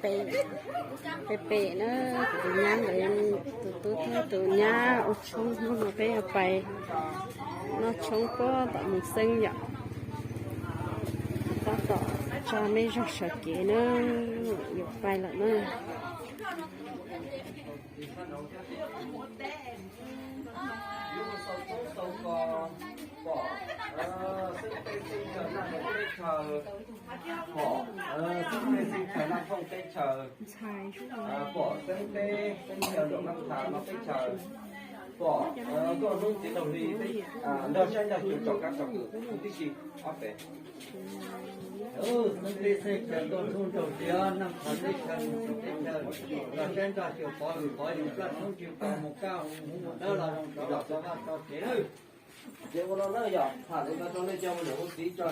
Pem, pem pem na, kuv tus nyab nkawd, tus tub thiab tus nyab ua tshoob, hnub no peb yuav pais noj tshoob puag tom Moos Xeeb yom. Tab tom tso mej zog sawv kev na, yuav pais lawm na. Pom xeeb teb xeeb chaw Naj Thooj teb chaws, pom xeeb teb xeeb chaw Naj Thooj teb chaws, pom tuaj hnub txiv nraug hli nrog saib nrog xyuas tsom kab tsom kwm tib si ob pem. Xeeb teb xeeb chaw tuaj hnub nraug hli Naj Thooj teb chaws, teb chaws, nrog saib nrog xyuas pov hwm pov yus plaj tshoob tsw pov mus kaj mus huv mus dawb los zoo tso los tso vaj tso tsev lawm. Ces ua no na yom, tham li no rau nej cov ua niam ua txiv tso,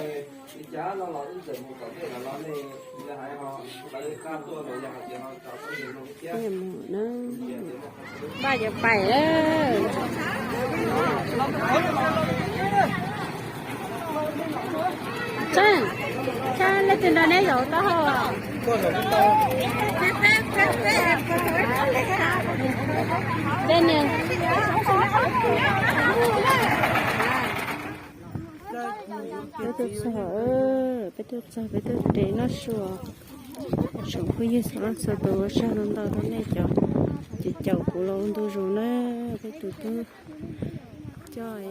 li cas no los wb txawm mus tom ntej los nej hais ho, lawv qab tuaj los yog hais tias ho tso tau yus no thiab. Npaj yuav pais lawm. Tseeb, tseeb, leej twg nrog neb zaum taub hau? Tej niag, peb tuaj txog, peb tuaj txog peb tuaj de noj su. Tsoom phooj ywg txhua leej txhua tus, ua tsaug ntau ntau rau nej cov caum kuv los ua ntu zus na. Peb tus tub coj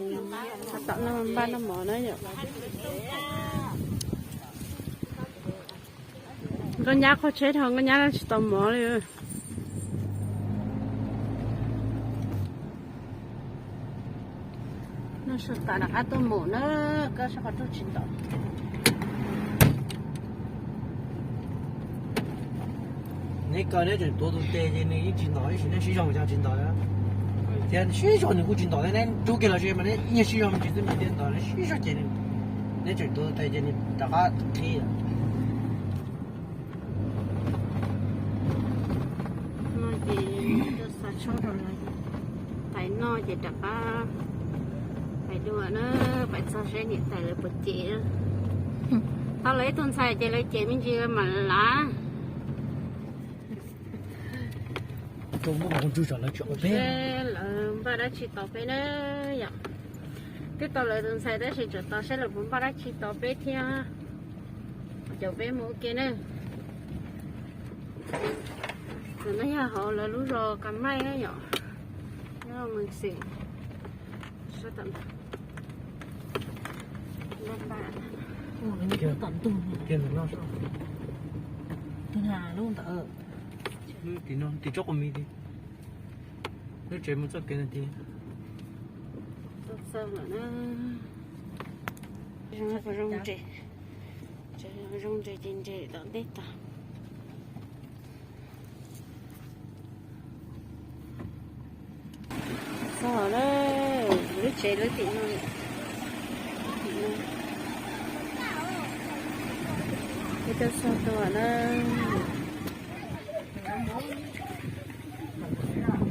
tab tom noj npaj noj mov na yom. Nkauj nyab qaug tsheb dhau, nkauj nyab noj tsis tau mov li. Noj su tas rov qab tuaj mus na, koj sab qhov rooj tsis ntom. Neb koj neb tseem tuav tus tes ces nws yeej tsis ntom, tab sis neb sib zog cas tsis ntom. Thiab sib zog nws kuj tsis ntom thiab, neb rub kiag los tsis mas neb nyiag sib zog me ntsis twb me thiaj ntom, neb sib zog ces neb tseem tuav tus tes ces nws rov qab qhib. No ces tuaj xa tshoob rau lawv tais noj ces rov qab pais dua na, pais txog saib niam tais lawv puas cem. Tau lawv ib tug ntxhais ces lawv cem me ntsis mam lav. Lawv npaj dab tsi tos peb na yom. Twb tau lawv tus ntxhais tab sis tseem tos saib lawv puas npaj dab tsi tos peb thiab. Caum peb mus ua ke na. Ntawm no yog hauv lawv lub zos Kas Maij na yom, nyob Moos Xeem. Sab tom ntawd, tom ntug, tus na lub ntawd. Tim no, tim tsob qhua mis, lub tsev mus txoj kev ntawd tid. Txog lawm na. Zoo, zoo nres, zoo nres ces nres tom ntej tod. Txog lawm, lub tsev lub tim no. Peb tuaj txog tuaj na. Lub tsev tim no na,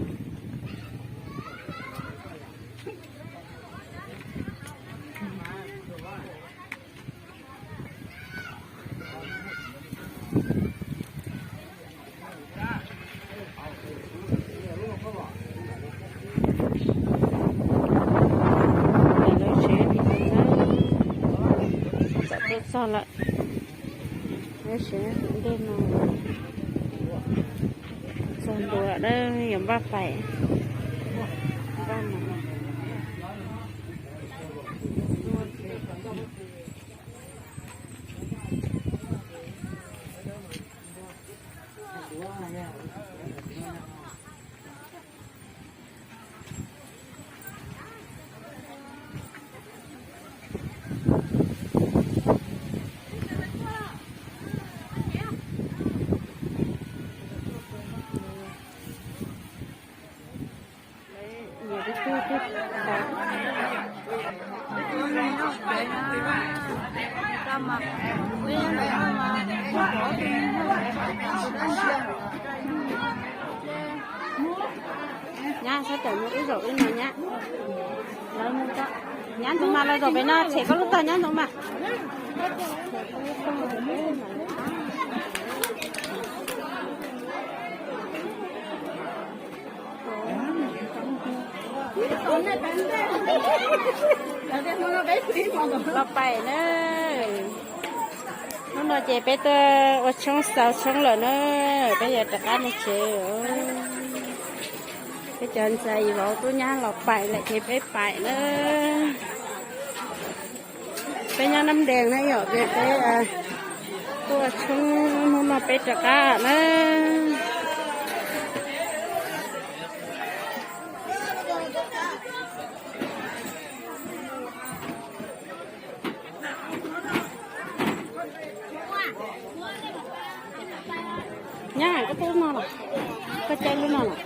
txog lawm. Lub tsev ntej no txog ntua lawm, yuav npaj pais, npaj mus. Nyab, sab cawm mus wb zaum wb no nyab. Lawv mus tso. Nyab ntoo mas los zaum pem no, tshem koj lub tog nyab ntoo mas. Los pais na. Hnub no ces peb tuaj ua tshoob xaus tshoob lawm na, peb yuav rov qab mus tsev. Peb cov ntxhais vauv tub nyab los pais lawm ces peb pais na. Peb nyob Nab Dees na yom, ces peb tuaj ua tshoob, hnub no peb rov qab na. Nyab, koj pub no los? Koj caij lub no los?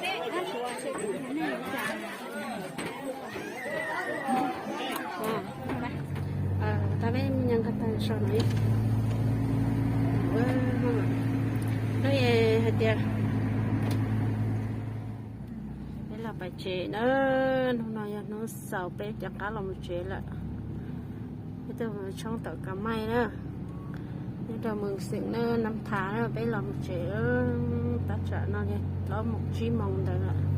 Tag peb nyob nqe tag so no. Hnub hais tias peb los pais tsev na, hnub no yog hnub xaus peb rov qab los mus tsev lawm. Peb tuaj mus tshoob tawm kas maij na, nyob rau Moos Xeem na, Nab Thav na, peb los mus tsev tab tsam no li plaub moos tsib moos ntawd lawm.